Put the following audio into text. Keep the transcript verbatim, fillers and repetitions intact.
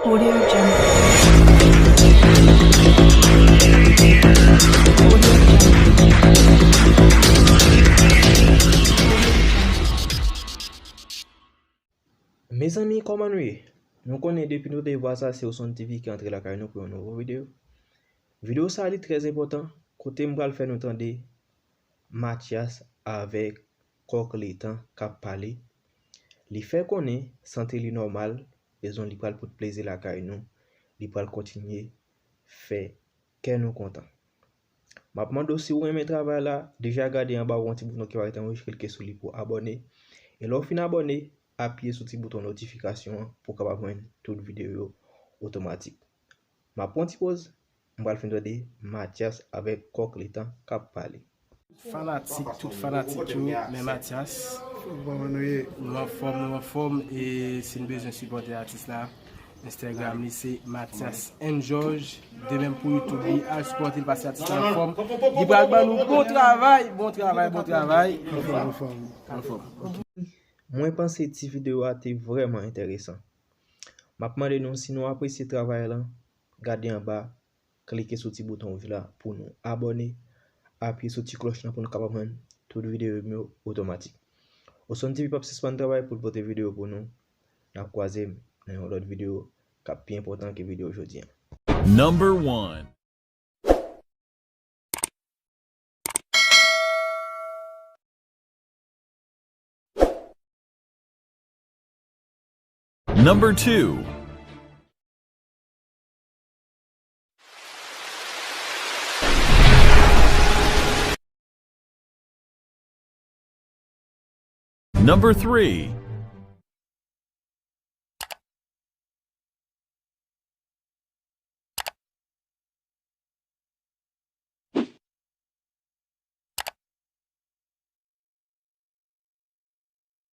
Audio Jungle. Audio Jungle. Mezanmi, kòman nou ye? Nou konnen depi nou te vwa sa, se Osonn T V ki antre lakay nou pou yon nouvo videyo. Videyo sa a li trè enpòtan, kote m pral fè nou tande Mathias avèk Kòk Letan k ap pale. Li fè konnen sante li nòmal, rezon li pral pote plezi lakay nou, li pral kontinye fè kè nou kontan. M ap mande w si w renmen travay la, deja gade anba w yon ti bouton ki parèt an wouj, klike sou li pou w abòne. E lè w fin abòne, apiye sou ti bouton notifikasyon an pou w kapab jwenn tout videyo yo otomatik. M ap pran ti poz, m pral fin tande Mathias avèk Kòk Letan k ap pale. Fanatik, tout fanatik yo, men Mathias. Kòman nou ye? Nou anfòm, nou anfòm, e si n bezwen sipòte atis la, Instagram li se Mathias M George. De menm pou YouTube li, al sipòte l paske atis la anfòm. Li pral ban nou bon travay, bon travay, bon travay. Anfòm, anfòm. Anfòm. Mwen panse ti videyo a te vrèman enteresan. M ap mande nou, si nou apresye travay lan, gade anba, klike sou ti bouton wouj la pou nou abòne, apiye sou ti klòch lan pou nou kapab jwenn tout videyo m yo otomatik. Osonn T V p ap sispann travay pou l pote videyo pou nou. N ap kwaze nan yon lòt videyo k ap pi enpòtan ke videyo jodi a. Number one. Number two. Number three.